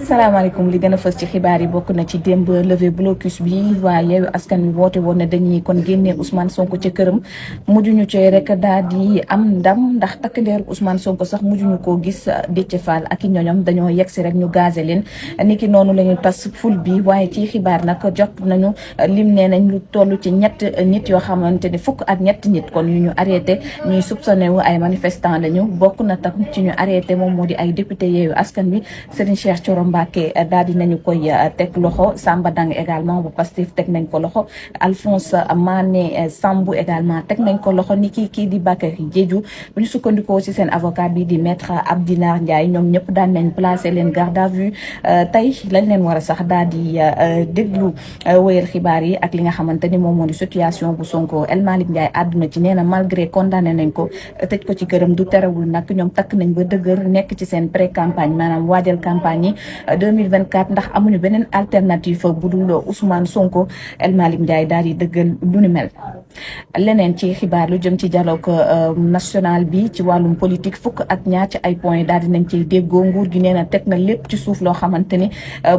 salaamaaleykum li gën a fës ci xibaar yi bokk na ci démb levé blocus bi waa Yewwi Askan Wi woote woon ne dañuy kon génnee Ousmane Sonko ca këram mujjuñu cooy rek daal di am ndam ndax takk ndeer Ousmane Sonko sax mujjuñu koo gis. Déthié Fall ak i ñoñom dañoo yegsi rek ñu gazé leen niki noonu la ñu tas ful bi waaye ci xibaar nag jot nañu lim nee nañ lu toll ci ñett nit yoo xamante ni fukk ak ñett nit kon yu ñu arrêté ñuy soupçonné wu ay manifestant lañu bokk na tam ci ñu arrêté moom moo di ay député Yewwi Askan Wi Serigne Cheikh Thioro Mbacké daal di nañu koy teg loxo Samba Dang également bu Pastef teg nañ ko loxo Alphonse Mané Sambou également teg nañ ko loxo ni kii di Bakary Diédhiou bu ñu sukkandikoo ci seen avocat bi di maître Abdinar Ndiaye ñoom ñëpp daan nañ placé leen garde à vue tey lañ leen war a sax daal di déglu wéyal xibaar yi ak li nga xamante ni moom moo di situation bu Sonko El Malick Ndiaye àdduna ci nee na malgré condamné nañ ko tëj ko ci këram du terewul nag ñoom takk nañ ba dëgër nekk ci seen pré campagne maanaam waajal campagne yi 2024 ndax amuñu beneen alternative bu dul Ousmane Sonko El Malick Ndiaye daal di dëggal lu ni mel. leneen ci xibaar lu jëm ci dialogue national bi ci wàllum politique fukk ak ñaar ci ay points daal di nañ ciy déggoo nguur gi nee na teg na lépp ci suuf loo xamante ni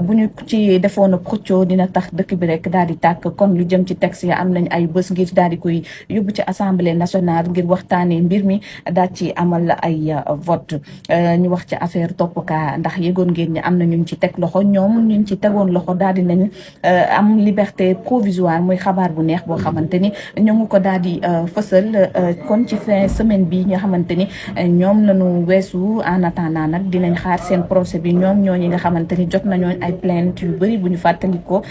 bu ñu ci defoon ak xëccoo dina tax dëkk bi rek daal di tàkk kon lu jëm ci texte yi am nañ ay bés ngir daal di koy yóbbu ci assemblée nationale ngir waxtaanee mbir mi daal ci amal ay vote ñu wax ci affaire toppkaa ndax yëgoon ngeen ñi am na ñu ci teg loxo ñoom ñu ci tegoon loxo daal di nañ am liberté provisoire muy xabaar bu neex boo xamante ni ñoo ngi ko daal di fësal kon ci fin semaine bi nga xamante ni ñoom lañu weesu en attendant nag dinañ xaar seen procès bi ñoom ñooñi nga xamante ni jot nañoo ay plainte yu bëri bu ñu fàttalikoo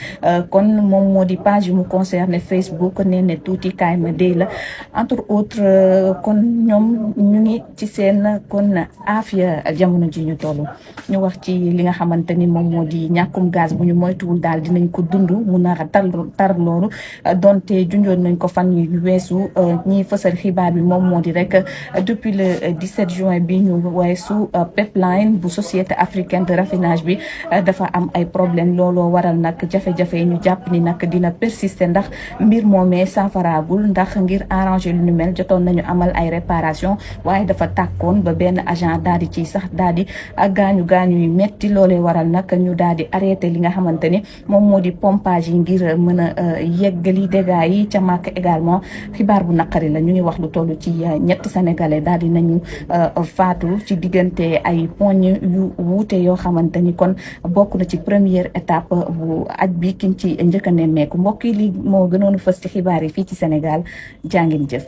kon moom moo di page yu mu concerné Facebook nee ne tuuti kaay ma dee la entre autres kon ñoom ñu ngi ci seen kon afia jamono ji ñu toll ñu wax ci li nga xamante ni moom moo di ñàkkum gaz bu ñu moytuwul daal dinañ ko dund mu nar a tar loolu donte junjoon nañ ko fan yu weesu ñiy fësal xibaar bi moom moo di rek depuis le 17 juin bi ñu weesu pipeline bu société africaine de raffinage bi dafa am ay problème looloo waral nag jafe-jafe yi ñu jàpp ni nag dina persister ndax mbir moomee saafaraagul ndax ngir arranger lu ñu mel jotoon nañu amal ay réparation waaye dafa tàkkoon ba benn agent daal di ci sax daal di gaañu yu metti loolee waral nag ñu daal di arrêté li nga xamante ni moom moo di pompage yi ngir mën a yeggali dégâts yi ca màkk également xibaar bu naqari la ñu ngi wax lu toll ci ñetti sénégalais daal di nañu faatu ci diggante ay poñ yu wuute yoo xamante ni kon bokk na ci première étape bu aj bi kiñ ci njëkk a nemmeeku mbokk yi li moo gënoon fës ci xibaar yi fii ci Sénégal jàngin jëf